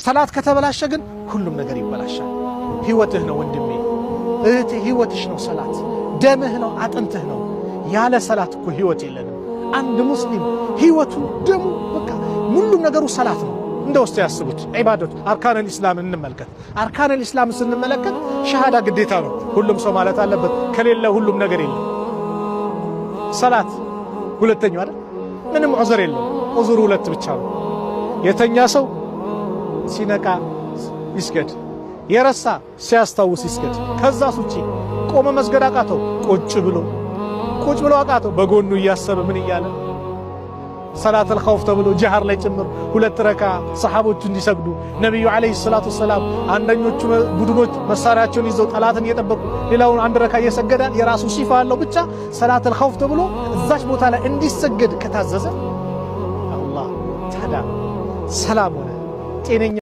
ሰላት ከተበላሸ ግን ሁሉም ነገር ይበላሻል። ህይወትህ ነው ወንድሜ፣ እህቴ፣ ህይወትሽ ነው ሰላት። ደምህ ነው፣ አጥንትህ ነው። ያለ ሰላት እኮ ህይወት የለንም። አንድ ሙስሊም ህይወቱ፣ ደሙ፣ በቃ ሁሉም ነገሩ ሰላት ነው። እንደ ውስጥ ያስቡት። ዒባዶች أركان الإسلام እንመልከት። أركان الإسلام ስንመለከት ሸሃዳ ግዴታ ነው፣ ሁሉም ሰው ማለት አለበት። ከሌለ ሁሉም ነገር የለም። ሰላት ሁለተኛው አይደል? ምንም ዑዝር የለው። ዑዝሩ ሁለት ብቻ ነው። የተኛ ሰው ሲነቃ ይስገድ፣ የረሳ ሲያስታውስ ይስገድ። ከዛስ ውጪ ቆመ መስገድ አቃተው፣ ቁጭ ብሎ፣ ቁጭ ብሎ አቃተው፣ በጎኑ እያሰበ ምን እያለ صلاة الخوف ተብሎ ጀሃር ላይ ጭምር ሁለት ረካ ሰሓቦቹ እንዲሰግዱ ነቢዩ عليه الصلاة والسلام አንደኞቹ ቡድኖች መሳሪያቸውን ይዘው ጠላትን እየጠበቁ ሌላውን አንድ ረካ እየሰገደ የራሱ ሲፋ አለው፣ ብቻ صلاة الخوف ተብሎ እዛች ቦታ ላይ እንዲሰገድ ከታዘዘ አላህ ታዲያ ሰላም ሆነ ጤነኛ